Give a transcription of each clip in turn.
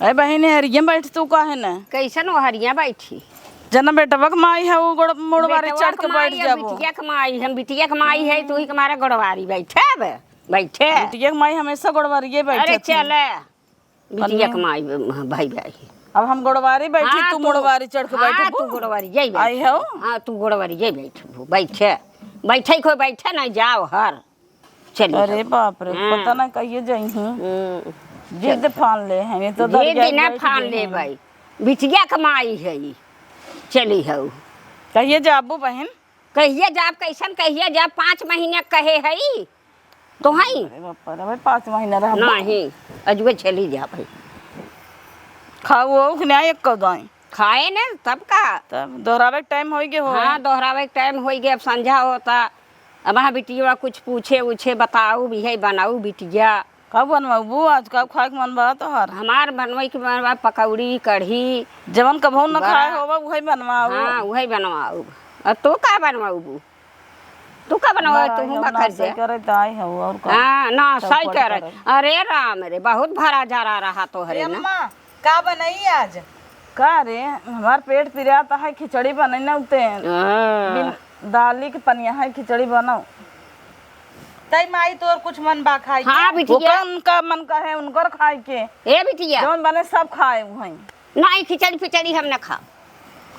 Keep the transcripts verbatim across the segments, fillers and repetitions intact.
ए बहिन, हरिया बैठ तू काहे न? कैसन वो हरिया बैठी? जना बेटवा के माई है, वो गोड़, मुड़वारी बेटवा चढ़ के के बैठ माई, अब जाबो। बिटिया के माई, हम बिटिया के माई है, तू ही के मारे गोड़वारी बैठे अब, बैठे। बिटिया के माई हमेशा गोड़वारिये बैठे अरे थी। चले, बिटिया के माई, भाई, भाई। अब हम गोड़वारी बैठी, हाँ, तू तू, मुड़वारी चढ़ के हाँ, बैठबू। तू गोड़वारी, यही आई बैठबू। हो? हाँ, तू गोड़वारी, यही बैठबू, बैठे, बैठे कोई बैठे नहीं, जाओ हर। चली अरे हो। बाप रे, हाँ। पता ना कहिए जइहीं। हम्म। जिद फान ले हैं, ये तो जिद दरिया ना बैठ फान गई ले हैं। भाई, बिटिया के माई है ई। चली हो। कहिए जाबू बहिन? कहिए जाब, कैसन कहिए जाब, पाँच महीने कहे है ई। तो है अरे बाप रे, भाई पाँच महीने रहबू? नहीं, अजुए चली जा भाई। खाऊ हो कि नहीं एक कौ दाई? खाए ने, तब का? तब दोहरावे के टाइम होई गे हो। हाँ, दोहरावे के टाइम होई गे, अब संझा होता। अब हाँ बिटिया कुछ पूछे उछे, बताऊ भी है, बनाऊ बिटिया। का बनवाऊ आज, का खाए के मन बा तोहर? हमार बनवाई के मन बा पकौड़ी, कढ़ी। जवन कभू न बड़ा। खाए होबा, उहे बनवाऊ। हाँ, उहे बनवाऊ। अब तू का बनवाऊ? तू का बनवाऊ? बड़ा तू ही हूँ ना बकर सही दे। करे, तो आई हूँ, और का? हाँ, ना, सब सही कुछ करे। करे। अरे राम रे, बहुत भरा जरा रहा तोहरे ए ना। अम्मा, का बनई आज? का रे, हमार पेट पिरात है, खिचड़ी बनई ना उते। हाँ। बिन दाली के पनिया है, खिचड़ी बनाओ। तई माई, तोर कुछ मन बा खाए के? हाँ, बिटिया। ओकर उनका मन का है, उनकर खाए के। ए, बिटिया। जौन बने सब खाए वहीं। नहीं, खिचड़ी पिचड़ी हम ना खाब।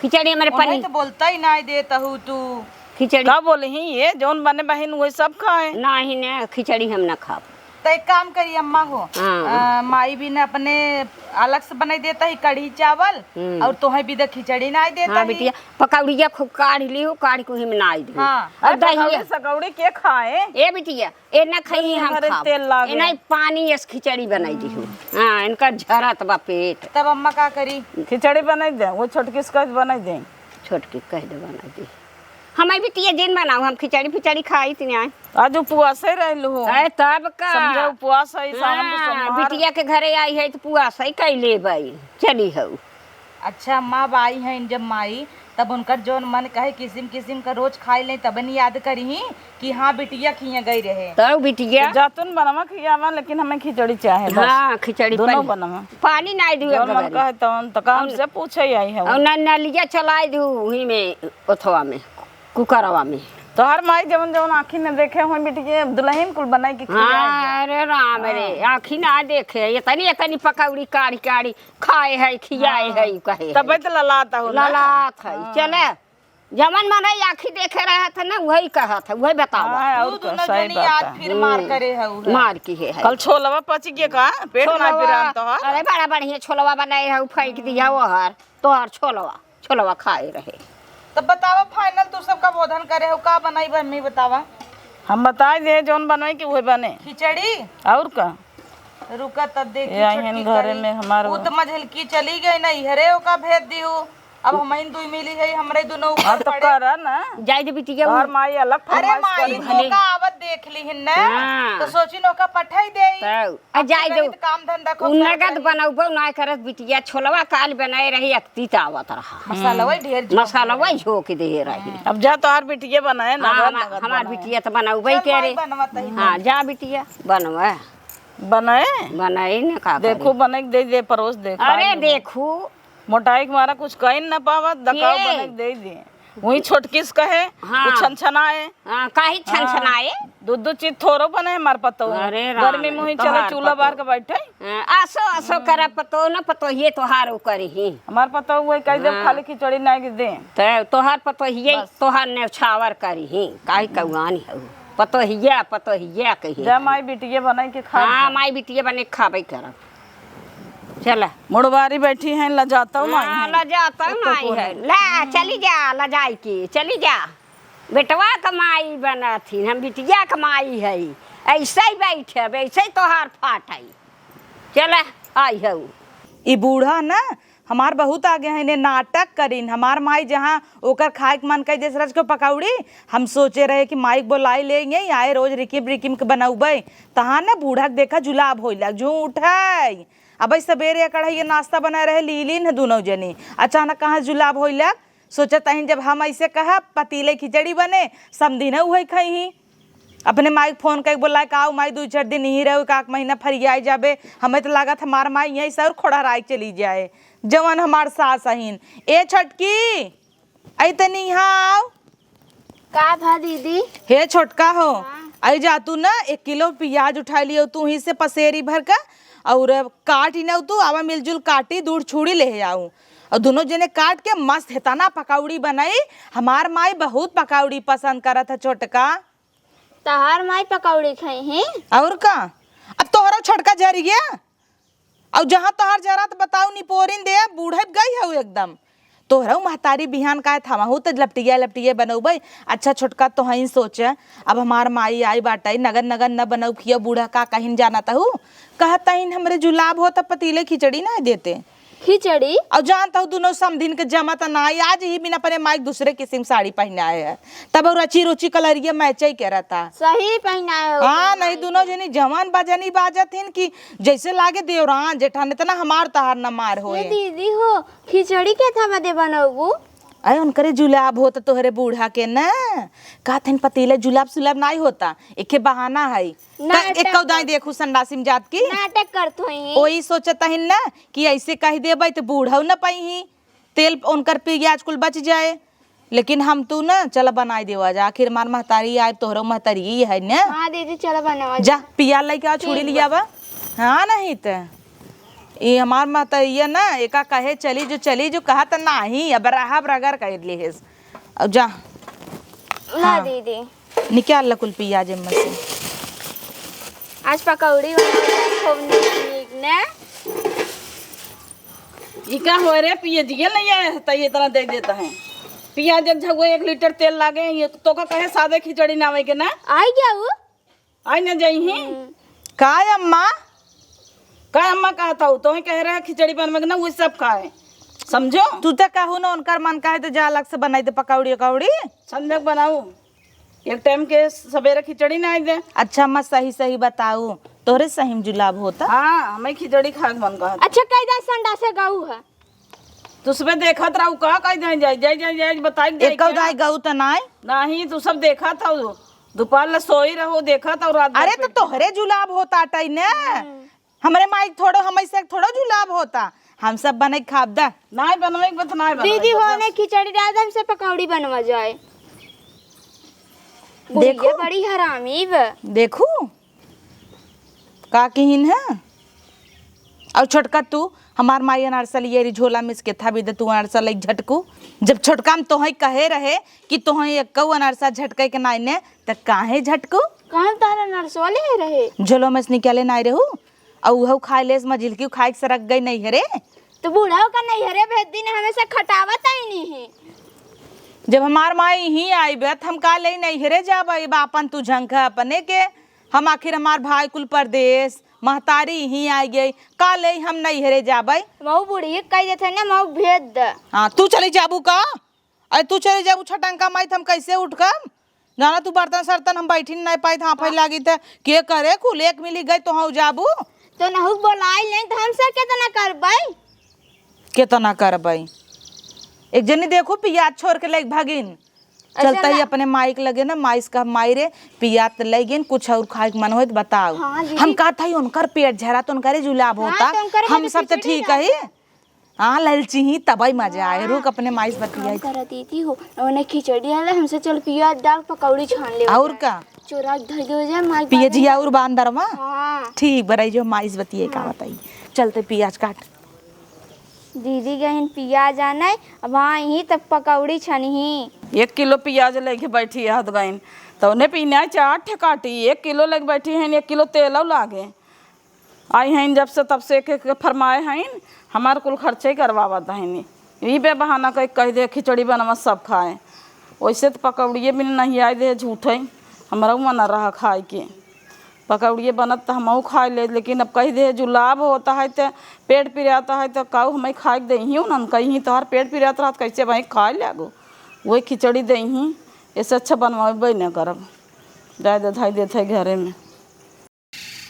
खिचड़ी हमारे उन्हें पनीर। तो बोलता ही नहीं देता हूँ तू। खिचड़ी। का बोले ही ये, जौन बने बहिन वही सब खाए। नहीं ने, खिचड़ी हम ना खाब। तो एक काम करी अम्मा हो, हाँ। अ, माई भी ने अपने अलग से बनाई देता ही कढ़ी चावल हम्म। और तोहे भी दे खिचड़ी ना देता हाँ ही। बिटिया, पकौड़िया खूब काढ़ ली हो, काढ़ के उही में ना दे। हाँ। और अरे दही पकौड़ी सकौड़ी के खाए? ए बिटिया, ए ना खाई दुनिया हम भरे खाब। तेल लागे। ए ना पानी अस खिचड़ी बनाई दी हो। हाँ, इनका झरत बा पेट। तब अम्मा का करी? खिचड़ी बनाई दे, वो छोटकी से कह दे बनाई दे। छोटकी कह दे बनाई दे। हमारी बिटिया जिन बनाओ, हम खिचड़ी पिचड़ी खाई थी नहीं। आज उपवासे रहल हो। अरे तब का? समझे उपवास है, सावन के हाँ, सोमवार। बिटिया के घरे आई है तो उपवास है, कैले बाई। चली हऊ। अच्छा, माँ बाई हैं जब माई, तब उनकर जौन मन कहे किसिम किसिम का रोज खाई लें, तब न याद करिहीं कि हाँ, बिटिया खिया गई रहे। तब बिटिया। तो जातुन बनवा खियावा, लेकिन हमें खिचड़ी चाहे बस। हाँ, खिचड़ी दोनों पहले बनवा। पानी नाई दियो जौन मन कहे तौन, तो का हमसे पूछे आई है वो। और ना नलिया चलाई दू वही में, ओथवा में, कुकरवा में। तोहर माई जवन जवन आँखी में देखे हुए बिटिया, दुल्हन कुल बनाई के खियाई हाँ, दे। अरे राम रे, हाँ। आँखी ना देखे, इतनी, इतनी पकौड़ी काढ़ी काढ़ी खाए है, खियाए हाँ। है, कहे है। तबे तो ललात हो ना। ललात है। हाँ। चले, जवन मनई आँखी देखे रहत है ना, वही कहत है, वही बतावा। हाँ, और तू का, दोनों सही जनी बात आज है। फिर मार हम्म। करे है उहे। मार की है, है। कल छोलवा पच गया का? पेट ना छोलवा, पिरान तो है। अरे बड़ा बढ़िया छोलवा बनाए है, उ फेंक दिया वो हर, तोहर छोलवा, छोलवा खाए रहे। तब बतावा final तू सबका बोधन करे हो, का बनाई बा, मम्मी बतावा। हम बताए दे, जौन बनवाई कि उहे बने। खिचड़ी? और का? रुका तब देखी ए, आइहन छोटकी घरे करी। में हमार उ तो मझलकी चली गई ना, इहरे ओका भेज दिहू। अब हमइन दुई मिली है, हमरे दुनो हाँ, ऊपर तो पड़े। करा ना। जाए दे बिटिया, तोहर उ माई अलग अरे फरमाइश माई, करी। तो का आवत देख लीहिन ना, हाँ। तो सोचिन ओका पठाई देई। तब, आ अब जाए तो दे। काम धंधा खूब उ नगद करत रही। बनौबो ना करत बिटिया, छोलवा काल बनाए रही, अकती त आवत रहा। मसाला वही ढेर झोंक मसाला दे वही रही। झोंक दे रही। अब जा तोहार बिटिया बनाए, हाँ, नगद, हमार, नगद हमार बनाए। बिटिया तो बनौबे चल करे। माई बनवा तही हाँ, जा बिटिया, बनवा। बनाए? बनाए ने का देखू, करे? बने के दे दे, परोस दे, खा अरे लेबो। देखू। मोटाई के मारा कुछ कही न पावत, दकाऊ के? बने के दे दे। वही छोटकी से कहे, हाँ। वो छनछनाए। हाँ, काहे हाँ। छनछनाए? दू दू चीज थोरो बने हमार पतोह। अरे राम गर्मी रे, में वही चले तोहार चूल्हा पतोह। बार के बैठे। हाँ, आसो, आसो हम्म। करा पतोह न, पतोहिए तोहार उ करी ही। हमार पतोह वही कह दे, हाँ। खाली खिचड़ी ना के दे। ते तोहार पतोहिए, बस। तोहार नेवछावर करी ही, काहे कौआनी हऊ। पतोहिया, पतोहिया कही जा है। माई बिटिया बनाई के खा हाँ, जा। माई बिटिया बने के खाबे करब। चला। मुड़वारी बैठी हैं, लजाता माई हाँ, हैं। लजाता एको माई कोने। है। ला, चली जा, लजाई के, चली जा। बेटवा क माई बनथिन, हम बिटिया क माई है। ऐसे ही बैठब, ऐसे ही तोहार फाट है। चला, आई हऊ। ई बूढ़ा ना हमार बहुत आगे हैं, इन्हें नाटक करिन। हमार माई जहाँ ओकर खाए के मन कही जैसे रच के पकौड़ी, हम सोचे रहे कि माई के बोलाई लेंगे, आए रोज रिकिम रिकिम के बनौबे। तहाँ न बूढ़ा के देखा जुलाब होइला, झूठ है। अब सबेरे कढ़ाई नाश्ता बनाए रहे, लीलिन है दोनों जनी, अचानक कहाँ जुलाब होइला। सोचत हईन, जब हम ऐसे कहब, पतीले खिचड़ी बने, समधी न उहे खइहीं। अपने माई के फोन कइके बोलाए का, "आओ माई, दुइ चार दिन यहीं रहो, एक आध महीना फरियाई जाबे।" हमें तो लागत हमार माई यहीं से और खोड़हराई चली जाए, जवन हमार सास अहिन। ए छोटकी, अइ तनी यहाँ आओ। का भा दीदी? हे छोटका हो, हाँ। अइ जा तू ना एक किलो पियाज उठाइ लियो तू ही से पसेरी भर का, और काटि ना तू, आवा मिलजुल काटी, दूर छुड़ी लेहे आउ। और दुनो जने काट के मस्त हेतना पकौड़ी बनाई। हमार माई बहुत पकौड़ी पसंद करत है छोटका। तहार माई पकौड़ी खइहीं? और का, अब तोहरो छोटका जरि गया। और जहाँ तोहर जरा त बताऊ निपोरिन दे, बूढ़े गई हऊ एकदम। तोहरऊ महतारी बिहान काहे थामहू त लपटिया लपटिया बनौबै। अच्छा छोटका तोहइन सोच, अब हमार माई आई बाटई, नगन नगन न बनौखिया, बूढ़ा का कहिन जानत हऊ? कहत तहिन हमरे जुलाब होत पतीले खिचड़ी ना देते। खिचड़ी? और जानत हऊ दुनो समधिन के जमत ना आई, आज ही बिना अपने माई के दूसरे किसिम साड़ी पहिनाए है, तब और रची रुचि कलरिया मैचई के रहता। सही पहिनाए हो हाँ, तुम नहीं माई दुनो के। जनी जवान बजनी बाजत हिन कि जैसे लागे देवरान जेठान, इतना हमार तहार न मार होए। ए दीदी हो, खिचड़ी के था बदे बनौबू? अरे उनकरे जुलाब होत तोहरे बूढ़ा के न, कहत हन पतीले जुलाब सुलाब नाई होता, एके बहाना है। नाटक एक कौदाई कर- देखू संडासिम जात की। नाटक करत होई। ओही सोचत हन न कि ऐसे कह देबै त बूढ़ऊ न पइही, तेल उनकर पियाज कुल बच जाए। लेकिन हम तू न चल बनाई देवा जा, आखिर हमार महतारी आए, तोहरो महतारी ही है न। हाँ दीदी, चल बनावा जा, जा। पिया लइके आ, छुड़ी ठीक लिया बा। बा। हाँ, नहीं त ई हमार महतारी है न, एका कहे चली जो, चली जो, कहा त नाही, अब रहब रगर कर लिहेस। अब जा। ना हाँ। दीदी। निकाल ल कुल पियाज एम्मा से। आज पकौड़ी बना खूब नीक नीक ने। ई का होए रे, पियजिया नहीं आया है, त ये इतना दे देता है। पियाज एक झगुआ एक लीटर तेल लागे, ये तो का कहे सादे खिचड़ी ना आवे के ना। आई गया वो? आई ना जाई ही। हम्म। का अम्मा? का अम्मा कहत हऊ? तोहे कह रहे खिचड़ी बनवे के ना, वो सब खाए। समझो? तू त कहू ना, उनकर मन कहे त जा अलग से बनाई दे पकौड़ी उकौड़ी। संझक बनाऊ। एक टाइम के सवेरे खिचड़ी ना आई दे। अच्छा अम्मा, सही सही बताऊ, तोहरे सही में जुलाब होता? हाँ, हमें खिचड़ी खाए के मन कहत। अच्छा, कई दाई संडासे गऊ है। तू सबे देखत रहू, का कई दाई जाई, जाई, जाई, जाई, बताई जाई एक क्या? दाई गऊ त नाई? नहीं, तू सब देखत हऊ, दोपहर ले सोई रहू, देखत हऊ, रात भर अरे, तो पेट तोहरे जुलाब होता अटई ने। हम्म। हमरे माई के थोड़ो, हमई से थोड़ो जुलाब होता। हम सब बनई खाब दा। नाई बनवे के बा त नाई बनवे दीदी के बा, होने बस। खिचड़ी डाल दे, हमसे पकौड़ी बनवा जाए। देखू। बुढ़िया बड़ी हरामी बा। देखू, का किहिन है? और छोटका तू, हमार माई अनारसा लिए रही झोला में से के था भी दे तू अनारसा लई झटकू। जब छोटका हम तोहई कहे रहे कि तोहई एक्कऊ अनारसा झटके के नाई ने, त काहे झटकू? कहाँ तारा अनारसवा ले रहे? झोलो में से निकाले नाई रहू। अउ उहउ खाए लेस, मझिलकी खाए के सरक गई नैहरे। तो बूढ़ा का नैहरे भेज दिन, हमेशा खटावत आई नहीं। जब हमार माई यहीं आई बे, त हम का ले नैहरे जाबे? बा अपन तू झंखा अपने के, हम आखिर हमार भाई कुल परदेस, महतारी यहीं आई गई, का ले हम नैहरे जाबे? मऊ बूढ़ी कह देते ना, मऊ भेज द। हाँ, तू चली जाबू का? अरे तू चली जाबू छटंका माई, त हम कैसे उठकम? जाना तू बर्तन सर्तन हम बैठी नहीं पाई, हाँफे लागी त के करे कुल एक मिली गई तो हाँ जाबू। तो नहुक बोलाई लें तो हमसे केतना करबई? केतना करबई? एक जनी देखो पियाज छोड़ के लेके भागिन। ऐसे चलता ही ना। अपने माई के लगे ना, माई से कहा, "माई रे, पियाज त ले गेन, कुछ और खाए के मन होए त बताओ।" हाँ, दीदी। हम कहत हई उनकर पेट झरा त उनकरे जुलाब हाँ, होता। तो उनकर हम सब त खिचड़ी ठीक है। डाल दे। हाँ, ललची ही तबई मजा आए। हाँ। रुक, अपने माई से बतियाई। काम करा दीदी हो, उन्हें खिचड़ी डाले, हमसे चल पियाज डाल पकौड़ी छान ले। और का? चोरा के धर दे हो जाए, माई पियजिया बांधे। और बांदरवा? हाँ। ठीक, बराई जो माई से बतियाई का हाँ। बताई। चलते पियाज काट। दीदी गहिन पियाज आने, अब हाँ यहीं तक पकौड़ी छनही। एक किलो पियाज लेके बैठी हाथ गइन, तो उन्हें पीना चार ठे काटी, एक किलो लेके बैठी हैं, एक किलो तेलौ लागे। आई हैं जब से तब से एक एक फरमाए हैं, हमार कुल खर्चे ही करवावत हैं। ई बे बहाना कह, कह दे खिचड़ी बनवा सब खाए। वैसे तो पकौड़िए बिन नहीं आए दे झूठे, हमरा मन रहा खाए के। पकौड़िए बनत तो हमहू खाए ले, लेकिन अब कह दे जुलाब होता है तो पेट पिराता है तो काऊ हमें खाए के दे ही उन्हन कहीं तोहर पेट पिरात रहत कैसे भाई खाए लागो, वही खिचड़ी दे ही, ऐसे अच्छा बनवाबे न करब। जाए दे धाई देत है घरे में।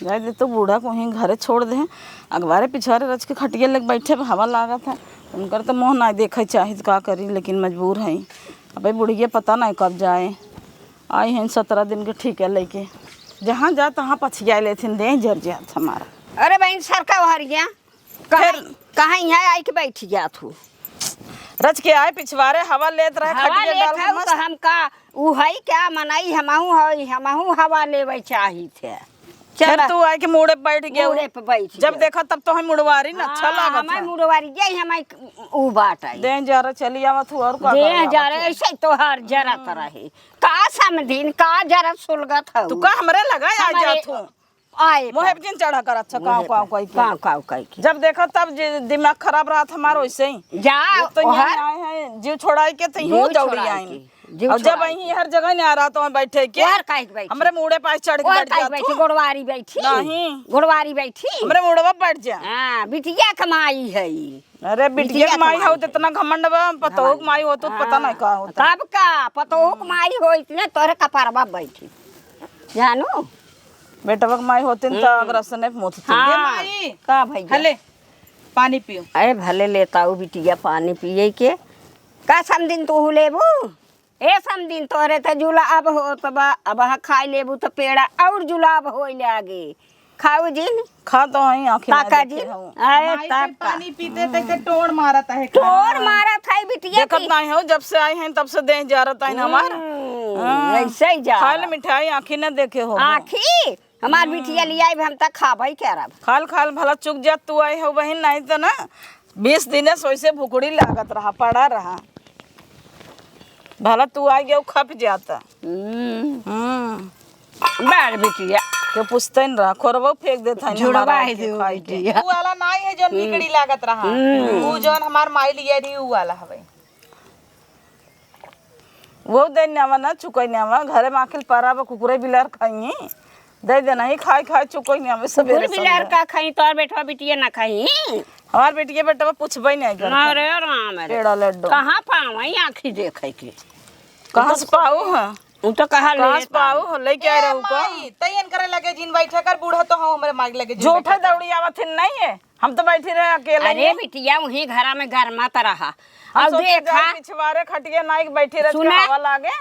जाए दे तो बूढ़ा को ही घरे छोड़ दे। अगवारे पिछवारे रच के खटिया लेके बैठे बा, हवा लागत है। उनकर तो मुँह ना देखे चाही तो का करी, लेकिन मजबूर है। अबे बुढ़िया पता नहीं कब जाए। आई हैं सतरह दिन के ठीका लेके, जहाँ जा तहाँ पछिया लेथिन, देह जर जात हमारा। अरे बहिन, सरका ओहरिया, कहाँ, फिर कहाँ यहाँ आई के बैठ गया तू? रच के आए पिछवारे, हवा लेत रहे, हवा खटिया लेत डाल के हऊ मस्त। तो हम का, ऊ है क्या मनई, हमहू है, हमहू हवा लेवे चाही थे। फिर चला। तू आए के मुड़े बैठ गया। मुड़े पे बैठ जब गया। देखा तब तो हम मुड़वारी ना अच्छा हाँ, लागत हमारे है। मुड़वारी, यही हमारे ऊ बात आई। देह जरा चली आवत हूँ और का देह करे जरा आवत हूँ। ऐसे ही तोहार जरत हम्म। रहे। का समधिन, का जरत सुलगत हऊ? तू का हमरे लगा आ हमारे जात हूँ? आए मोहे पर। जिन चढ़ा कर अच्छा काव मोहे काव पर। कह के। काव काव कह के। जब देखा तब जे दिमाग खराब रहत हमार वैसे ही। जा, एक तो यहाँ ओहर। आए हैं, जीव छोड़ाई के तो यूं जीव दौड़ी छोड़ाई आई। के। जीव और जब छोड़ाई यहीं के। हर जगह नहीं आ रहा तो मैं बैठे के। ओहर काहे के बैठी? हमरे मुड़े पास चढ़ के ओहर बैठ काहे के जात बैठी? हूँ। गोड़वारी बैठी? नहीं। गोड़वारी बैठी? हमरे मुड़वा बैठ जा। हाँ, बिटिया के माई है ई। अरे, बिटिया बिटिया के के माई माई हो है। तो इतना घमंड बा, पतोहू के घमंड। माई हो तो पता हाँ। नहीं का होता। कब का? पतोहू के माई हो इतने तोहरे कपारवा बैठी। जानू? बेटवा के माई होतिन त हम्म। अग्रस नहीं मोथतिन। हाँ। ए माई, का भैया? हले, पानी पियो। अरे भले लेता हूँ बिटिया पानी पिए के। का समधिन तू लेबू? ए समधिन तोरे त जुलाब होत बा, अब हा खाई लेबू त पेड़ा और जुलाब होई लागे। खाऊ जिन। खा तो हई, आँखी ना ताका देखे जिन। हऊ। अरे माई के तब का। पानी पीते ते के टोड़ मारत है टोड़ खाना। मारत है बिटिया देखत की। नहीं हो, जब से आई हैं तब से देह जारत है हमार। हम्म, हाँ। ऐसे ही जा खाल रहा। मिठाई आँखी ना देखे हो। आँखी? हमार हम्म। बिटिया लियाई, हम त खाबई करब। खाल खाल भला चुक जात तू आई हो बहिन, नहीं तो ना बीस दिने से वैसे भुखड़ी लागत रहा, पड़ा रहा। भला तू आई गयो खप जाता। हम्म। हम्म। बार बिटिया। के पूछते न रहा, खोरबो फेंक देत है जुड़वा हमारा है के जो खाई के। बिटिया। ऊ वाला नाई है जौन हम्म। बिगड़ी लागत रहा। हम्म। ऊ जौन हमार माई लिया रही ऊ वाला हवे। वो दे न्यावा ना चुकई न्यावा, घरे में आखिर परा बा, कुकुरे बिलार खाई। दे देना ही खाई खाई चुकई न्यावा सबेरे कुकुर बिलार संझा। का खाई, तोर बेटवा बिटिया ना खाई। हमार बेटिया बेटवा पूछबई नहीं करता। अरे राम रे। पेड़ा लड्डू। कहाँ पावई आँखी देखे के? कहाँ से पाऊ है? उ तो कहा कहाँ से लेता। पाऊ हो? लेके आए ए रहू का? माई, तई इनकरे लगे जिन बैठे कर, बूढ़ा तो हूँ, हमरे माई लगे जिन झूठे बैठे कर। दौड़ी आवत हिन नहीं है, हम तो बैठी रहे अकेले अरे ही। बिटिया, वहीं घरा में गरमात रहा। हम और सोचे देखा, जाए पिछवारे खटिया नाई के बैठी रह के सुना। हवा लागे।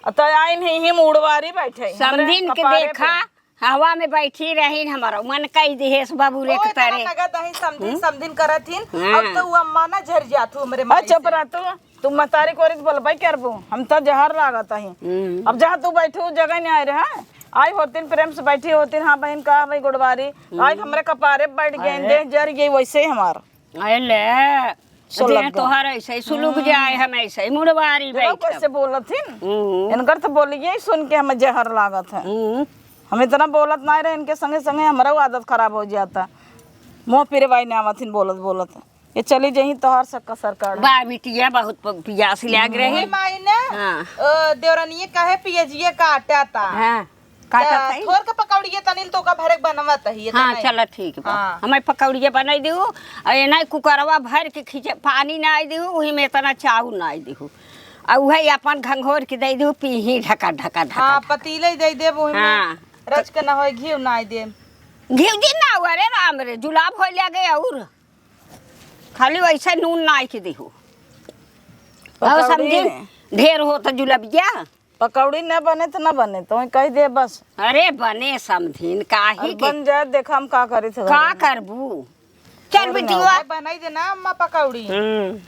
और तो आइन ही, ही मुड़वारी बैठे, हमरे समधिन के कपारे देखा, पे। हवा में बैठी रही, हमारा मन कई दिहेस बाबू रे ओ, के इतना तारे। लगत अही समधिन, हम्म? समधिन करत हिन। हाँ। अब तो वो अम्मा ना झर जात हूँ हमरे माई अच्छा, से। पर तू तू मतारी कोरी तो बोलबे करबू, हम तो जहर लागत ही। हम्म। अब जहाँ तू बैठू, उ जगह नहीं आए रहे, हाँ? आई होतिन, प्रेम से बैठी होतिन, "हाँ बहिन, का भाई गोड़वारी?" हम्म। आज हमरे कपारे बैठ गए, अरे। देह जर गई, वैसे ही हमार। अरे ले, सो देह लग गए। तोहर ऐसे ही सुलुक हम्म। जाए, हम ऐसे ही मुड़वारी देखो बैठब। कैसे बोलत हिन? हम्म। इनकर तो बोलिए ही सुन के हमें जहर लागत है। हम्म। हम इतना बोलत नहीं रहे, इनके संगे संगे हमरा आदत खराब हो जाता। मुँह पिरवाई नहीं आवत हिन बोलत बोलत। ये चली जही तोहार सक्का सरकार। बा बिटिया, बहुत प-, पियास लाग हम्म। रही। ए माई ने, हाँ। अ, देवरनिये कहे पियजिया काटा ता। हाँ, काटा त ता ही। थोर के पकौड़िया तनिल तो का भरे के बनवत ही, ये हाँ, तनाई। चला ठीक बा। हाँ। हमें पकौड़िया बनाई देहु, और ये नहीं कुकरवा भर के खींचे, पानी ना आई देहु, वही में इतना चाउर ना आई देहु। और वही अपन घंघोर के दे देहु, पीही ढका, ढका, ढका, हाँ, ढका। पतीले ही दे देब, वही में हाँ। रच के ना होए, घी ना आई देब। घी दिन ना हुआ रे राम रे, जुलाब होए लगे और। खाली वैसे नून नाई के देहु। और पकौड़ी समझिन, ढेर हो तो जुलबिया। पकौड़ी न बने तो न बने, तो कह दे बस। अरे बने समझिन, काहे अरे के? बन जाए, देखा हम का करी थे का घर में। करबू? चल छोड़ ना। बिटिया। ए, बनाई दे ना अम्मा पकौड़ी। हम्म।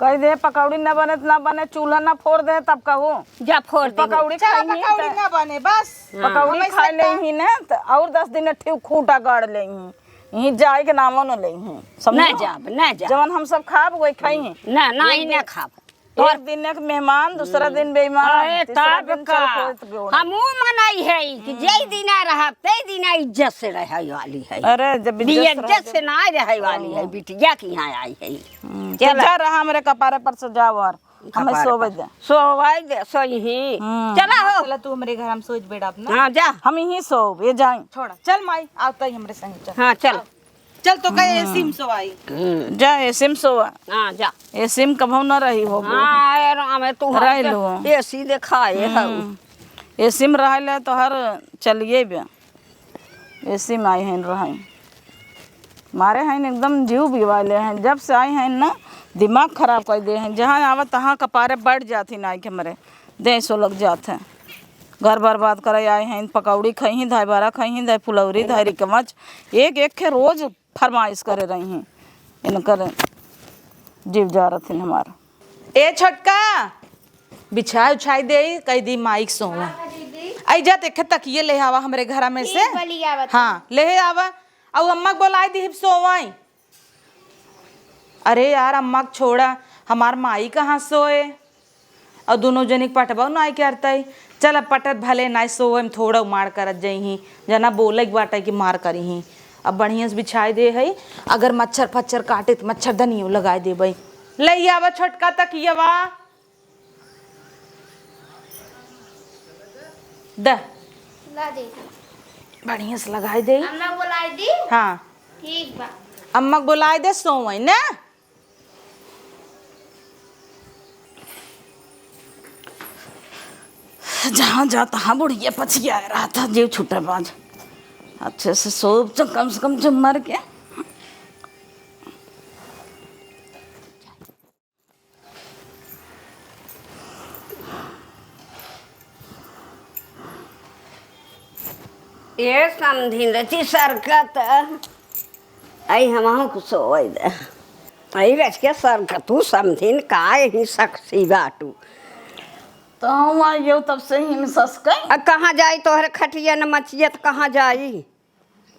कह दे पकौड़ी न बने तो न बने, चूल्हा न फोड़ दे तब कहू। जा फोड़ दे। पकौड़ी चला खाई नहीं पकौड़ी तो ना बने, बस। हाँ। पकौड़ी हमें खाए से ले का ही ना, तो और दस दिन ठीक खूटा गाड़ ले ही। यहीं जाए के नामो न लेइहीं, समझो? ना जाब, ना जाब। जवन हम सब खाब, वही खाइहीं। ना, ना, एक ही दिन, ना खाब। एक दिन एक मेहमान, दूसरा दिन बेईमान, अरे, तीसरा तब दिन का? चरखोइत गोड़। हमहू मनई है कि हम्म। जय दिना रहब, तय दिना इज्जत से रहे वाली है। अरे, जब इज्जत से बेइज्जत रहे से ना रहे वाली है, हाँ। बिटिया के यहाँ आई है। हम्म, चला। तो जा रहा हमरे कपारे पर से जाओ और हमें कपार सोवे पर। दे। सोवे दे, सोइही। हम्म। चला हो। चला तू हमरे घर, हम सोच बेड़ा अपना। हाँ, जा। हम यहीं सोब, ये जाए। छोड़ा। चल माई, आओ तई हमरे संग चल। हाँ, चल। आओ। चल तो कहे हम्म। एसी में सोवाई। हम्म। जा, एसी में सोवा। हाँ, जा। एसी में कभू न रही होबो। हाँ, ए राम, ए तू रह हर लो। एसी देखाए हम्म। हऊ। एसी में रह ले तो हर चलिए बे। एसी में आई हैं, रहैं। मारे हैं एकदम जीव बिवाले हैं। जब से आई हैं ना, दिमाग खराब कर दे हैं। जहाँ आवे तहाँ कपारे बैठ जाती ना, आई के मरे। दे सो लग जात है। घर बर्बाद करे आए हैं, पकौड़ी खइहीं, धाय बरा खइहीं, धाय फुलौरी, धाय रिकमच, एक एक खे रोज फरमाइश करे रही हैं। इनकर जीव जा रहथिन हमार। ए छोटका, बिछाए उछाए दे, कह दी माइक सोवा। हाँ, दीदी। आई जा, देखे तकिए ले आवा हमरे घरा में से। ठीक बा, ले आवत हाँ, ले आवा। अउ अम्मा के बोलाए दी, सोवाई। अरे यार, अम्मा के छोड़ा, हमार माई कहाँ सोए? अउ दुनो जनी के पटबउ नाई करतई। चल, अब पटत भले नाई, सोए में थोड़ा मार करत जइहीं। जना बोले के बाटे कि मार करिहीं। अब बढ़िया से बिछाए दे हई, अगर मच्छर फच्छर काटे त मच्छरदनियो लगाए देबई। ले आवा छोटका तकियवा। द। ला दे। बढ़िया से लगाए दे। अम्मा बोलाए दी? हाँ। ठीक बा। अम्मा के बोलाए दे, सोवई ना। जहाँ जा तहाँ बुढ़िया पछिया रहा था, जीव छूटे बाज। अच्छे से सो, कम से कम जुम्मर के। ए समधिन रची सरकत, आई हमहू को सोवै दे। आई रच के सरकतू समधिन, काय ही सकसी बाटू। तो हम आइयो तब से ही में ससकै। आ कहाँ जाई तोहरे खटिया न मचिया त कहाँ जाई?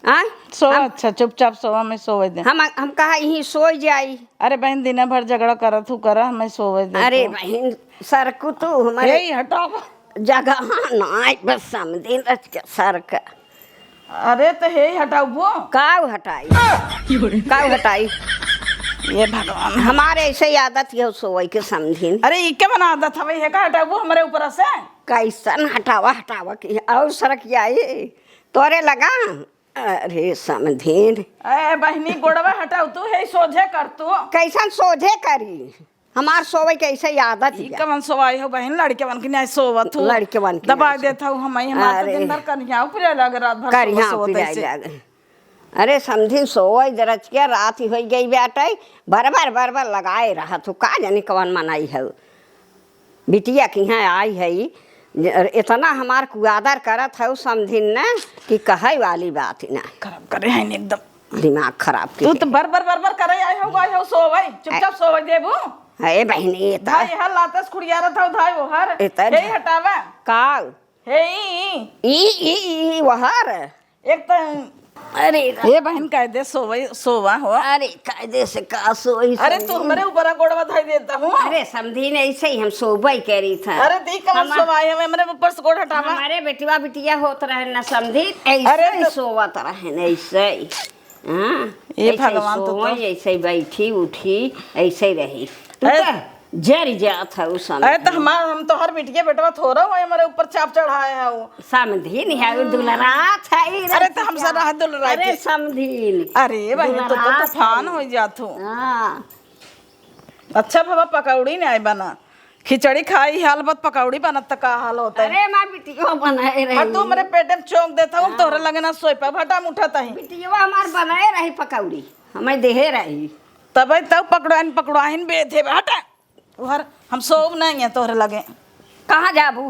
आय? सो हम अच्छा, चुपचाप सो, हमें सोवै दे। हम, हम कहा यहीं सोई जाई। अरे बहिन, दिने भर झगड़ा करत हू, करा, हमें सोवै दे अरे तो। बहिन, सरकू तू हमारे हे, हटाओ। जगह नाई, बस समधिन रच के सरक। अरे तो हे, हटाओ वो। काउ हटाई? काउ हटाई? ये भगवान। हमारे ऐसे ही आदत ये सोवै के समधिन। अरे ई के बना आदत हवे, हे का हटाओ वो हमारे ऊपर से? कैसन हटावा, हटावा की और सरक जाई तोरे लगा। अरे समधिन। ए बहिनी, गोड़वा हटाओ तू, हे सोझे कर तू। कैसन सोझे करी? हमार सोवै के ऐसे ही आदत ई है। कवन सोवाई हो बहिन, लड़के बन के नहीं सोवत हो। लड़के बन के दबा नहीं देत हो हम, हमार तो अरे। दिन भर करिया उपरे लगे, रात भर करिया सोवत, सोवत उपरे ऐसे। लगे। अरे समधिन सोवै दे रच के, रात ही होइ गई बाटै, भर भर भर भर लगाए रहत हो, का जाने कवन मनाई है। बिटिया के यहाँ आई है, इतना हमार कुआदर करत है समधिन न कि कहै वाली बात ही ना। खराब करे हैं एकदम। दिमाग खराब के तू है। तो बर बर बर बर करे आए हो, आए हो सोवै, चुपचाप सोवै देबू। हे बहिनी, ये तो भाई हर लातस खुड़ियारत हो, धाय वो हर। ये तो यही हटावा। का? हे ई, ई, ई, ई, वहर। एक तो अरे रा- ये बहिन कायदे सोवै, सोवा हो। अरे कायदे से का सोई अरे समधिन? तू हमरे ऊपर गोड़वा धइ देता हूँ। अरे समधिन ऐसे ही हम सोवै करी था। अरे दी कमर हम सोवाई, हम हमरे ऊपर से गोड़ हटावा। हमारे बेटवा बिटिया होत रहे ना समधिन, ऐसे अरे ही तो सोवत रहे ना, ऐसे ही। हाँ, ये ऐसे ही भगवान तो, सोवै, तो ऐसे ही बैठी उठी, ऐसे ही रही। तू अरे तो जर जात है उ समधिन। अरे तो हमार, हम तोहर बिटिया बेटवा थोड़ा हो, हमारे ऊपर चाप चढ़ाए है वो। समधिन है, उ दुलरात है रे अरे तो हम बिटिया। सब रहा दुलरात अरे है। समधिन। अरे बहिन, तो, तो दुलरात तूफान है। हो जात हो। हाँ। अच्छा बाबा, पकौड़ी नहीं बना, खिचड़ी खाई हाल बत, पकौड़ी बनत त का हाल होता है? अरे हमार बिटिया बनाए रही। और तू हमरे पेटे में चौंक देता हूँ, हाँ। तोहरे लगे ना सोई पाए, भटा मुठा तही। बिटिया हमार बनाए रही पकौड़ी, हमें देहे रही। तब तब पकड़ाइन पकड़ाइन बेधे बा, हटा। उहर हम सोब नहीं है तोहरे लगे। कहाँ जाबू?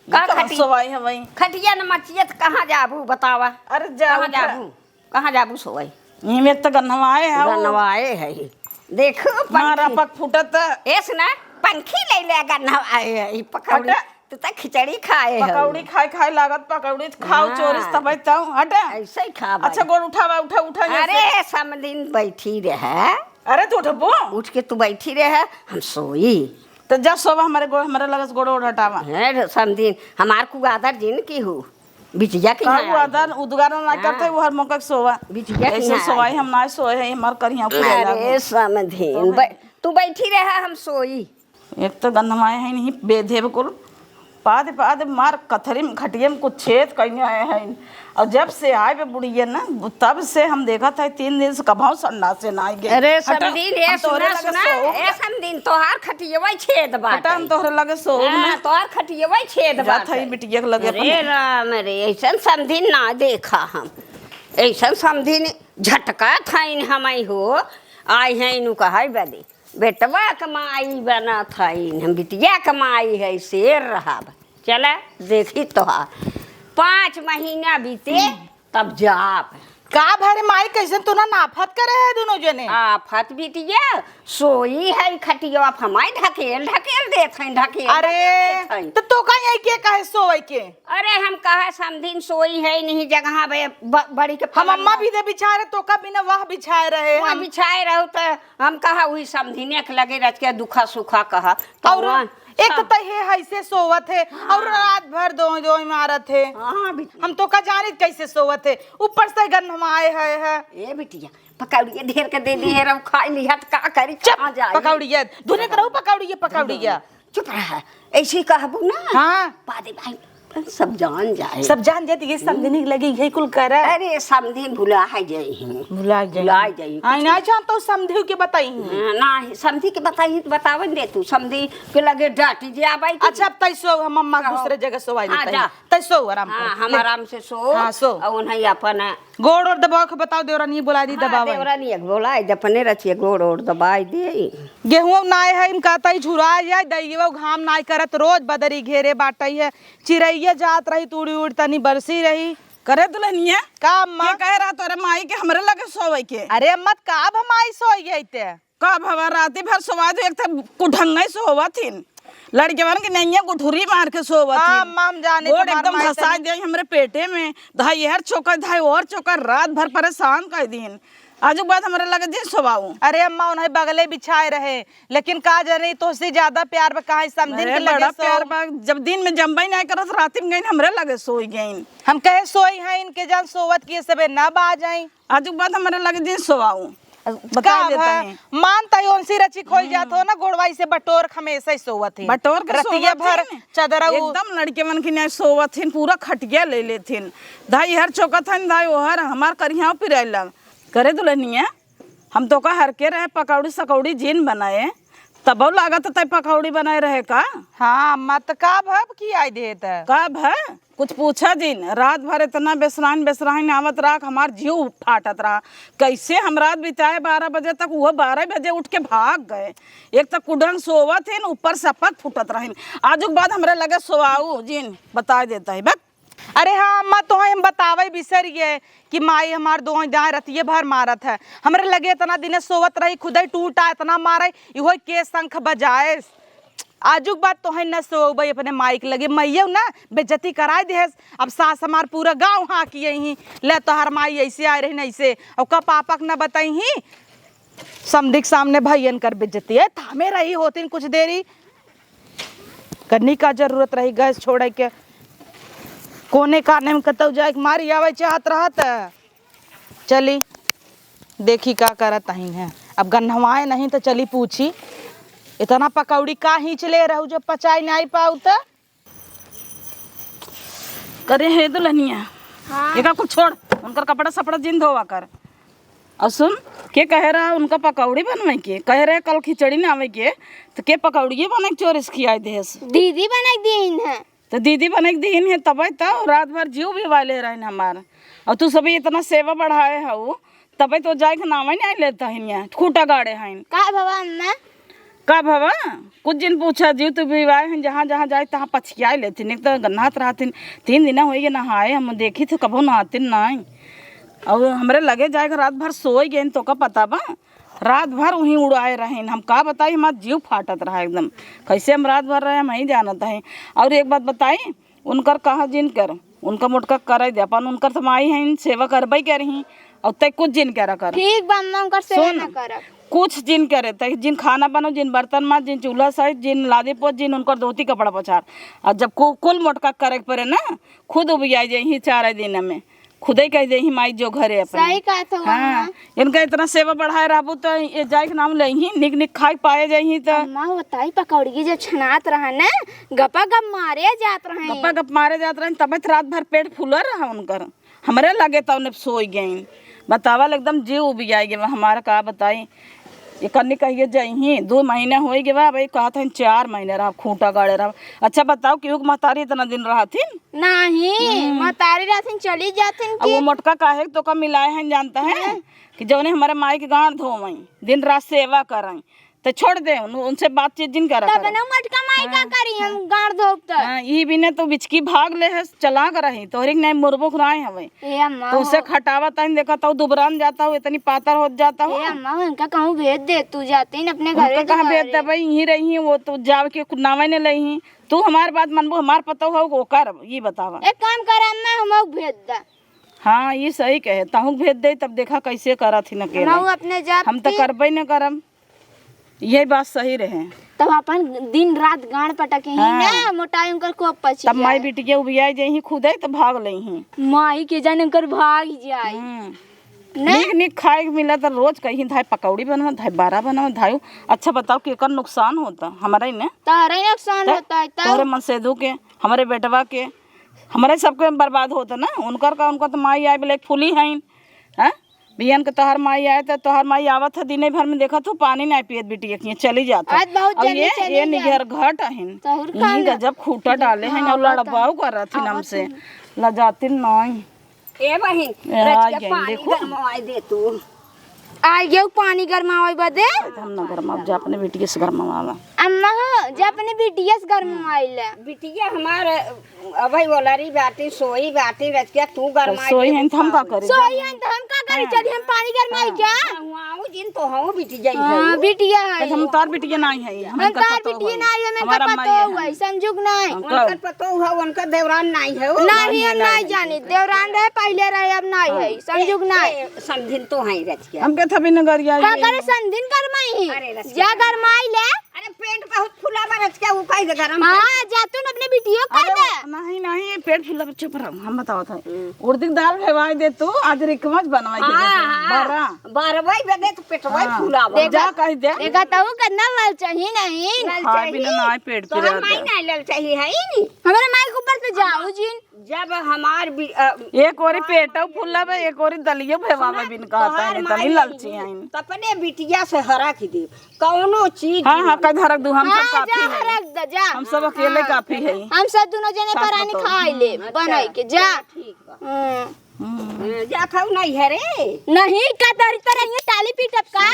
का कहाँ खटी-, सोवाई है वही? खटिया न मचियत कहाँ जाबू बतावा? अरे जा कहाँ उठा। जाबू? कहाँ जाबू सोवाई? इमे त गन्हवाए है वो। गन्हवाए है। देखो मारा पंखी। पक फुटत। एस ना पंखी ले ले गन्हवाए है, ई पकौड़ी। हटा। तू त खिचड़ी खाए है। पकौड़ी खाए खाए लागत, पकौड़ी खाओ हाँ। चोरिस तब तब, हटा। ऐसे ही खा अच्छा, भाई। गोड़ उठावा, उठा, उठा, अरे, ऐसे। समधिन बैठी रहे। अरे, तू उठबो? उठ के तू बैठी रहे, हम सोई। तो जा सोवा हमारे गोड़, हमारे लगे से गोड़ ओड़ हटावा। हे रे समधिन, हमार कुआदर जिन की हू, बिटिया के का यहाँ आई कुआदर है। उद्गार ना हाँ। करते, वो हर मौका के सोवा। बिटिया के ऐसे यहाँ सोवाई आई हम ना सोए हैं, हमार करिया पूरा अरे लागल। समधिन, बै-, तू बैठी रहे, हम सोई। एक तो गंधमाए हैं नहीं, बेधे बकुल। पाद पाद मार कथरी में खटिया में कुछ छेद कइने आए हैं। और जब से आए बे बुढ़िया ना, तब से हम देखत है तीन दिन से कभाव संडास से ना आए गए। अरे हटा, समधिन, ए हम तोहरे सुना, लगे सुना, सोओ। ए समधिन, तोहार खटियवा छेद बाटे। हटा, हम तोहरे लगे सोओ हाँ, ना। तोहार खटियवा छेद जात बाटे। है बिटिया के लगे अरे अपने। राम रे, ऐसन समधिन ना देखा हम। ऐसन समधिन झटका थाइन हमई हो, आई हैं इनु कहै बदे। बेटवा के माई बनत हईन, हम बिटिया के माई है, शेर रहब। चला, देखी तोहार। पाँच महीना बीते, तब जाब। का भरे माई, कैसन तू ना नाफत करे है दुनो जने? आफत बिटिया, सोई है खटिया, अब हमारे ढकेल, ढकेल देत हैं, ढकेल, अरे, ढकेल देत हैं। तो तोका यही के कहे सोए के? अरे, हम कहा समधिन सोई है नहीं जगह बे, ब-, बड़ी के हम अम्मा पलंग भी दे बिछाए रहे, तोका बिना वह बिछाए रहे, वह हम बिछाए रहो तो हम कहा वही समधिने के लगे रच के दुखा सुखा कहा। तो और वह एक सब तो हे ऐसे सोवत है, हाँ। और रात भर दोई दोई मारत है। हाँ, बिटिया। हम तोका जानित कैसे सोवत है, ऊपर से गन्हमाए है, है। ए बिटिया, पकौड़िया ढेर के दे दी है, हम खाई लिहत का करी, चुप, कहाँ जाई? पकौड़िया, दुने तरह पकौड़िया, पकौड़िया। चुप रहा, ऐसे ही कहबू ना। हाँ। पादे भाई, सब जान जाए। सब जान जाए तो ये समधिन के लगे यही कुल करे। अरे समधिन भुला है जाई हैं। भुला जाई। भुला जाई। हाँ, ना जान तो समधिन के बताई हैं। हाँ, ना, समधिन के बताई तो बतावन दे तू, समधिन के लगे डांटी जे आबाई के। अच्छा, अब तैसो हम अम्मा कहो। दूसरे जगह सोवाई हाँ, देते हैं। जा। तैसो आराम हाँ, कर। हम ले। आराम से सो। हाँ, सो। और उन्हें अपन गोड़ और दबाव के बताओ, देवरानी बोला दी, हाँ, दबावे। देवरानी एक बोला, जपने रचिए गोड़ और दबाई दे। गेहूं नाय है, इनका तई झुरा जाए, दैयो घाम नाय करत, रोज बदरी घेरे बाटई है। चिरैया जात रही, तूड़ी उड़ी तनी बरसी रही। करे दुल्हनिया, का अम्मा? के कहे रहा तोरे माई के हमरे लगे सोवे के? अरे अम्मा, का अब हम आई सोई गई ते? का भवा, राती भर सोवा दो, एक तो कुढंगई सोवत हिन, लड़केवन के नैया गुठुरी मार के सोवत हाँ, हिन। अम्मा, हम जाने गोड़ तुम्हार एकदम माई घसा तनी दे हमरे पेटे में, धाई एहर चोकर, धाई ओहर चोकर, रात भर परेशान कर दीन। आजू बाद हमरे लगे जिन सोवाऊ। अरे अम्मा, उन्हें बगले बिछाए रहे, लेकिन का जाने तोहसे ज्यादा प्यार बा, कहाँ समधिन अरे के लगे बड़ा सो। प्यार बा, जब दिन में जम्बई नहीं करत, राती में गईन हमरे लगे सोई गईन। हम कहे सोई हैं, इनके जान सोवत किए सबे ना बा जाई। आजू बाद हमरे लगे जिन सोवाऊ। अब बता का देता भा, है। मान तई ओनसी रची खोई जात हो ना, गोड़वाई से बटोर के हमेशा ही सोवत है। बटोर के रतिया सोवत भर है। चदरा उ- एकदम लड़के मन की नहीं सोवत हिन, पूरा खटिया ले लेथिन। धाई हर चौकत हन, धाई ओहर हमार करिया पिराए लग। करे दुल्हनिया, हम तोका हर के रहे पकौड़ी सकौड़ी जिन बनाए, तबो लागत तय पकौड़ी बनाए रहे का? हाँ, मत का भब की आई देत। का भ? कुछ पूछा जिन, रात भर इतना बेसराइन बेसराइन आवत रहा कि हमार जीव फाटत रहा। कैसे हम रात बिताए बारह बजे तक, वो बारह बजे उठ के भाग गए। एक तो कुडंग सोवत हिन, ऊपर से अपक फूटत रहिन। आजुक बाद हमरे लगे सोआऊ जिन, बताए देता है, बक। अरे हाँ अम्मा, तोहई हम बतावे बिसर गए कि माई हमार दोई दाई रतिये भर मारत है। हमरे लगे इतना दिने सोवत रही, खुदई टूटा इतना मारे, इहो के शंख बजाए। आजुक बाद तोहई न सोवई अपने माई के लगे, मइयो ना बेइज्जती कराए देहस। अब सास हमार पूरा गाँव हाँकी यही, ले तोहार माई ऐसे आए रही न ऐसे, और का पापा के न बताई ही, समधी के सामने भइयन कर बेइज्जती है। थामे रही होतिन कुछ देरी, कन्नी का जरूरत रही गैस छोड़े के? कोने काने में कतौ जाए के मारी आवे चाहत रहत। चली देखी का करत अही हैं। अब गन्हवाए नहीं तो चली पूछी, इतना पकौड़ी का हींच ले रहू जो पचाई नहीं पाऊ त? करे हे दुल्हनिया, हाँ। एका कुल छोड़, उनकर कपड़ा सपड़ा जिन धोवा कर। और सुन, के कहे रहा उनका पकौड़ी बनवे के, कहे रहे कल खिचड़ी ना आवे के, तो के पकौड़िए बने के चोरिस खियाए देस? दीदी बने के दीन है। तो दीदी बने के दीन है, तबे तो रात भर जीव भी वाले रहन हमार। और तू सभी इतना सेवा बढ़ाए हऊ, तबे तो जाए के नामे नहीं लेता है, खूटा गाड़े हैं। का भवा अम्मा? का भवा? कुछ जिन पूछा जीव, तू भी आए हैं, जहाँ जहाँ जाए तहाँ पछियाए लेथिन, एक तो गन्हात रहथिन। तीन दिन होई गए नहाए, हम देखी थे कबो नहातिन नहीं। और हमरे लगे जाए के रात भर सोई गए, तो का पता बा, रात भर वहीं उड़ाए रहेन। हम का बताई, हमार जीव फाटत रहा एकदम, कैसे हम रात भर रहे, हम ही जानत हैं। और एक बात बताई, उनकर कहा जिन कर, उनका मोटका करे दे, अपन उनकर तो माई हैं, सेवा करबे करही, और तै कुछ जिन करा कर। ठीक बा अम्मा, उनकर सेवा सुन, ना करब। कुछ जिन करे, तै जिन खाना बनो, जिन बर्तन माज, जिन चूल्हा साइज, जिन लादे पोछ, जिन उनकर धोती कपड़ा पछार। और जब कु-, कुल मोटका करे के पड़े ना, खुद उबिया जाइही चार दिन में, खुदे कह देही माई जो घरे अपने। सही कहत हो हाँ, अम्मा। इनका इतना सेवा बढ़ाए रहबू तो ये जाए के नाम लेही, निक निक खाए पाए जाइही तो। अम्मा बताई, पकौड़ी जब छनात रहा ना, गपा गप मारे जात रहे। गपा गप मारे जात रहे, तबे तो रात भर पेट फूला रहा उनकर। हमरे लगे तो उन्हें सोई गईन। बतावल एकदम जीव उबियाई गए हमारा, का बताई। ये कन्नी कहिए जइही, दो महीने होई गए बा, भाई कहत हैं चार महीने रहा, खूंटा गाड़े रहा। अच्छा बताओ, केहू के महतारी इतना दिन रहथिन? नहीं, हम्म। महतारी रहथिन, चली जाथिन अब कि वो मोटका काहे तो का मिलाए हैं, जानता है? हाँ। कि जौने हमारे माई के गांड धोवई, दिन रात सेवा करई, तो छोड़ दे, उन-, उनसे बातचीत जिन करा तब करा। ना मटका माई का हाँ। करी, हम गाड़ धोब तक। हाँ, यही बिने तो बिचकी भाग ले है, चलाक रही, तोहरे के नाई मुरबो खुराए हवे। ए अम्मा तो उसे हो। खटावा ताइन देखा तो दुबरान जाता हो, इतनी पातर होत जाता हो। ए अम्मा, उनका कहूँ भेज दे, तू जाते ही अपने उनका घरे कहाँ भेज दुआरे। देबे, यहीं रही, वो तो जाव के कुछ नावे ने लही। तू हमार बात मनबो, हमार पतोह हो, ओकर, ये बतावा। एक काम कर अम्मा, हमहू भेज दा। हाँ, ये सही कहे, तहूँ भेज दे, तब देखा कैसे करत ही न के हमहू नहीं। अपने जात हम तो की करबे न करम, यही बात सही रहे। तब अपन दिन रात गांड पटके ही हाँ। ना, मोटाई उनकर खूब पची तब माई जाए। बिटिया उबियाई जाई ही खुदे, तब भाग लेई ही। माई के जाने उनकर भाग जाए। हम्म। ना? नीक नीक खाए के मिला तो रोज कहीं धाय पकौड़ी बनवा, धाय बारा बनवा, धाय। अच्छा बताओ, केकर नुकसान होता? हमारा ही ना। तोहरे नुकसान तो होता है, तब? तोहरे मनसेधु के, हमारे बेटवा के, हमारे सबके बर्बाद होता ना। उनकर का, उनकर तो माई आए बोले फूली हैं, हैं? बियन के तोहर माई आए तो तोहर माई आवत है, दिने भर में देखत हो पानी नहीं पियत बिटिया के, चली जात है। आज बहुत अब जल्दी ये, चली ये जा। निगर घट अहिन, तोहर का इन्हीं ना? गजब खूटा डाले हैं, हाँ, और आवत लड़बाऊ है। करत हिन आवत हमसे, है। लजातिन नहीं। ए बहिन, ए, रचिया आ गई, पानी देखो। गरमाए दे तू। आ गयो पानी गरमावे बदे। हम ना गरमाव, जा अपने बिटिया से गरमावा। अम्मा हो, जा अपने बिटिया से गरमाई ले। बिटिया हमार अबही ओलरी बाटी, सोई बाटी, रचिया तू तो गरमाई सोई दे हैं, तो हम का करी? सोई हैं, तो हम का करी? हाँ। चली हम पानी गरमाई हाँ। क्या? हुआऊ जिन तो हूँ बिटिया ही हाँ, है। बिटिया है। तो हम तार बिटिया नहीं है, हम हम इनका तार पतोह बिटिया है। नहीं है, हम हमारा इनका माई पतोह है। है, संजुग नहीं। हम उनकर पतोह है, उनकर देवरान नहीं है, वो नहीं, नहीं, हम नहीं नहीं। जानी। देवरान रहे, पहिले रहे, अब नहीं हाँ। है, संजुग नहीं। ए, समधिन तो है रचिया। हम के थबी न गरिया का ये। करे समधिन गरमाई ही? अरे रचिया। जा गरमाई ले। अरे पेट बहुत फूला बा रचिया, वो काहे से गरम हाँ, कर? जा तू न अपने बिटियो का अरे दे। नहीं, नहीं, ये पेट फूला बा, चुप रहो, हम बतावत है। हम्म। उड़दी के दाल भेवाई दे तू, आज रिकमच बनवाई के हाँ, दे, हाँ। बरा। बरवाई बदे तो पेटवाई हाँ। फूला बा। देखा, जा कह दे। देखा तो कितना ललचाही नहीं। ललचाही। खाए बिना ना पेट तो पिरात हम है। माई नहीं ललचाही है ही नहीं। हमारे माई के ऊपर से जाओ जिन। जब हमार बि-, अ, एक ओरी पेटो फूला बा, एक ओरी दलियो भेवावे बिन कहता है, तोहार इतनी माई ललची हैं। तो अपने बिटिया से हरख दे, कौनो चीज हाँ, हाँ, जीवन। कद हरख दू, हम सब हाँ, काफी जा है। हरख दे, जा। हम सब अकेले हाँ। काफी है। हम सब दोनों जने सास परानी पतोह। खाई ले, अच्छा, बनाई के, जा। ठीक बा। हम्म। हम्म। हम्म, जा खाऊ नहीं है रे। नहीं, का तोरी तरह ये टाली पीटब का?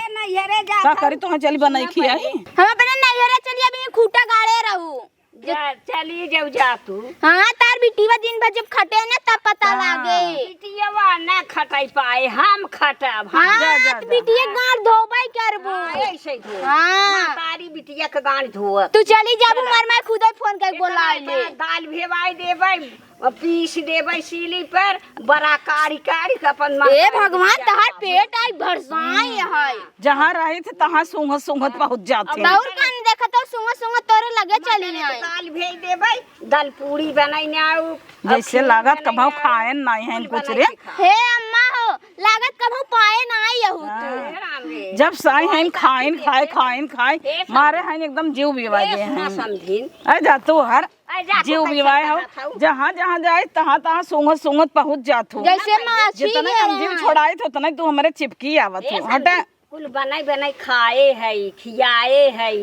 नहीं है रे, जा का खाऊ। करी तो हाँ, चली बनाई खियाई। हम अपने नैहरे चली, अभी ये खूटा गाड़े रहू। जा, चली जाऊ जा तू। हाँ, तार बिटिया दिन भर जब खटे न तब पता हाँ। लागे। बिटियावा ना खटाई पाए, हम खटब, हम। हाँ, जा, जा, तो जा। बिटिया गांड धोबाई करबू। हाँ, ऐसे ही धो। हाँ। महतारी बिटिया के गांड धोअत। तू चली जाबू, चला। मर माई खुदे फोन करके इतना बोलाई ले। इतना दाल भेवाई देबै, पीस देबै सीली पर, बड़ा कारी कारी के अपन ए माता भगवान, बिटिया तहार खाबो। पेट आई भरसाई हम्म। है। जहाँ रही थे, तहाँ सूंघत सूंघत पहुँच जाते। अब और कान देखत हो, सूंघत सूंघत तोरे लगे चली आई। दाल भेज देबै, दाल पूरी बनाई ने आऊ। जैसे अब लागत खीर कभौ बनाई ने आऊ, खाएन नाई है कुछ कुछ रे। बनाई के खा। हे अम्मा हो, लागत कभौ पाए नाई यहू तू। हाँ। हे राम रे। जब साई हैं, खाइन खाए, खाइन खाए, हे मारे समझ। हैं एकदम जीव बिवा हे दे सुना हैं। समझिन। अरे जा तू हर अरे जा, जीव तू कैसे बिवाए हो, कहत हऊ? जहाँ, जहाँ जाए, तहाँ, तहाँ सूंघत, सूंघत पहुँच जात हो। जैसे माछी जितना के हम जीव यहाँ। छोड़ाए थे, उतना ही तू हमारे चिपकी आवत ए हो। हटे। संदीप, कुल बनाई, बनाई खाए है, खियाए है।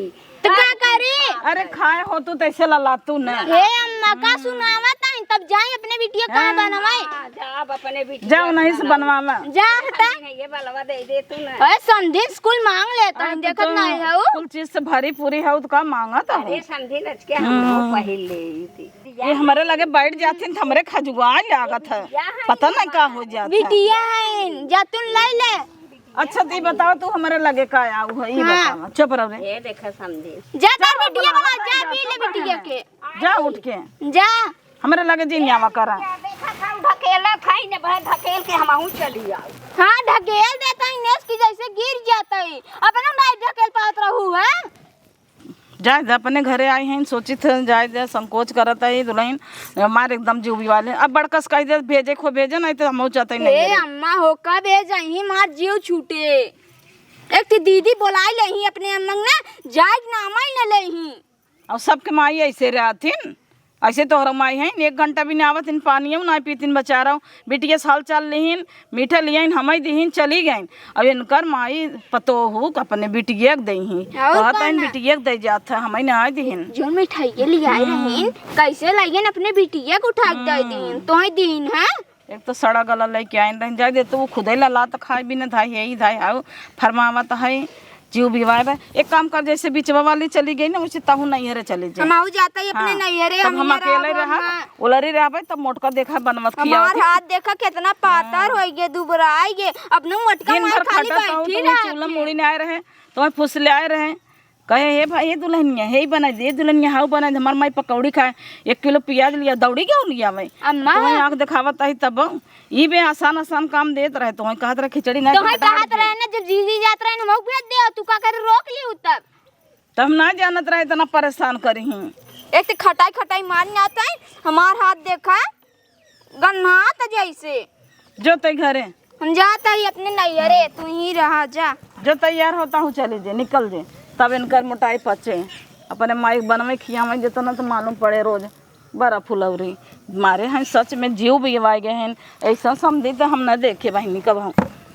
तो का करी? अरे खाए हो तू, तैसे ललातू न। हे अम्मा, का सुनावत है? तब जाई अपने बिटिया का हाँ। बनवाई। हाँ, जा अब अपने बिटिया जा, उन्हीं से बनवावा। बनवावा। जा हटा। ये बलवा दे दे तू ना। अरे संदीप कुल मांग लेता है, अरे तो देखत तुम नहीं है वो। कुल चीज से भरी पूरी है, तो का मांगत है? अरे समझी न के हम हम्म। पहले ही थी। ये हमारे लगे बैठ जाथिन त हमरे खजुआए लागत है। बिटिया है पता नहीं का हो जात है। बिटिया है, जा तुम लाई ले। अच्छा, तो ये बताओ, तू हमारे लगे का आऊ है, ये हाँ। बतावा। चुप रहो रे। ये देखा समझी। जा जा तार बिटिया बोला, वाला, जा जा, पी ले बिटिया के। जा उठ के। जा। हमारे लगे जी न्यावा करा। देखा था, ढकेला था, इन्हें बहुत ढकेल के हमहू चली आऊ। हाँ, ढकेल देता है, नेस की जैसे गिर जाता है। अपना नहीं ढकेल पावत रहू है। जाए दे, अपने घरे आई हैं, सोचित है, जाए दे, संकोच करत है, दुल्हन हमार एकदम जीव बिवाले। अब बड़कस कह दे, भेजे खो भेजे, नहीं तो हम जाते ही नहीं ए घरे। अम्मा हो, का भेज आई, मार जीव छूटे। एक तो दीदी बोलाई ले ही अपने अम्मा ना, जाए के नाम ही न ले ही। और सबके माई ऐसे रहथिन, ऐसे तोहरा माई हैं, एक घंटा भी नहीं आवत, इन पानियों ना पीतिन बेचारा। बिटिया से हाल चाल लिहिन, मीठा लियाइन, हमई दिहिन, चली गइन। अब इनकर माई पतोहू के अपने बिटिया के देही। और कहत का हइन ना? बिटिया के दे जात है, हमई ना दिहिन। जो मिठाई के लिए आए हम्म। रहीन, कैसे लाइन अपने बिटिया के उठा के दे हम्म। दीन, तोय दीन है? एक तो सड़ा गला लेके आइन रहीन, जाए दे तो वो खुदे ललात खाए बिना धाई है, धाई हाउ फरमावत है। जीव भी वाए बा। एक काम कर, जैसे बिचवा वाली चली गई ना, वैसे तहू नैहरे चली जाए। हम आऊ जाता ही अपने हाँ, नैहरे, तब हम हम यहाँ अकेले रहब, रहा, हम उलरी रहबे, तब मोटका देखा बनवत हमार खियावत। हाथ देखा कितना पातर हाँ। होइ गए, दुबराई गए। अपने मोटका दिन माई भर खाली खटत रहू, बैठी तुम्हें रहत चूल्हा है। मुड़ी ना आए रहे, तुम्हें फुसले आए रहे, कहे, "हे भाई, हे दुल्हनिया, हे बना दे, दुल्हनिया, हाउ बना दे, हमार माई पकौड़ी खाए, एक किलो प्याज लिया, दौड़ी गया लिया मैं।" अम्मा। तुम्हें आँख दिखावत आई तब, ई बे आसान आसान काम देत रहे, तुम्हें कहत रहे खिचड़ी ना तोहे बनावे कहत दे। रहे ना, जब जीजी जात रहे ना, मऊ भेज दे, तू का करे रोक लियो तब? तब हम ना जानत रहे इतना परेशान करी ही। एक तो खटाई खटाई मार जाता है, हमार हाथ देखा, गन्हात जैसे। जो तै घरे। हम जाता ही अपने नैहरे, तू ही रहा जा। जो तैयार होता हूँ, चली जे, निकल जे, तब इनकर मोटाई पचे। अपने माई बनवे खियावे जितना तो मालूम पड़े रोज। बड़ा फुलौरी मारे हैं, सच में जीव भी वाई गए हैं। ऐसा समधी तो हम न देखे बहिनी कब हम।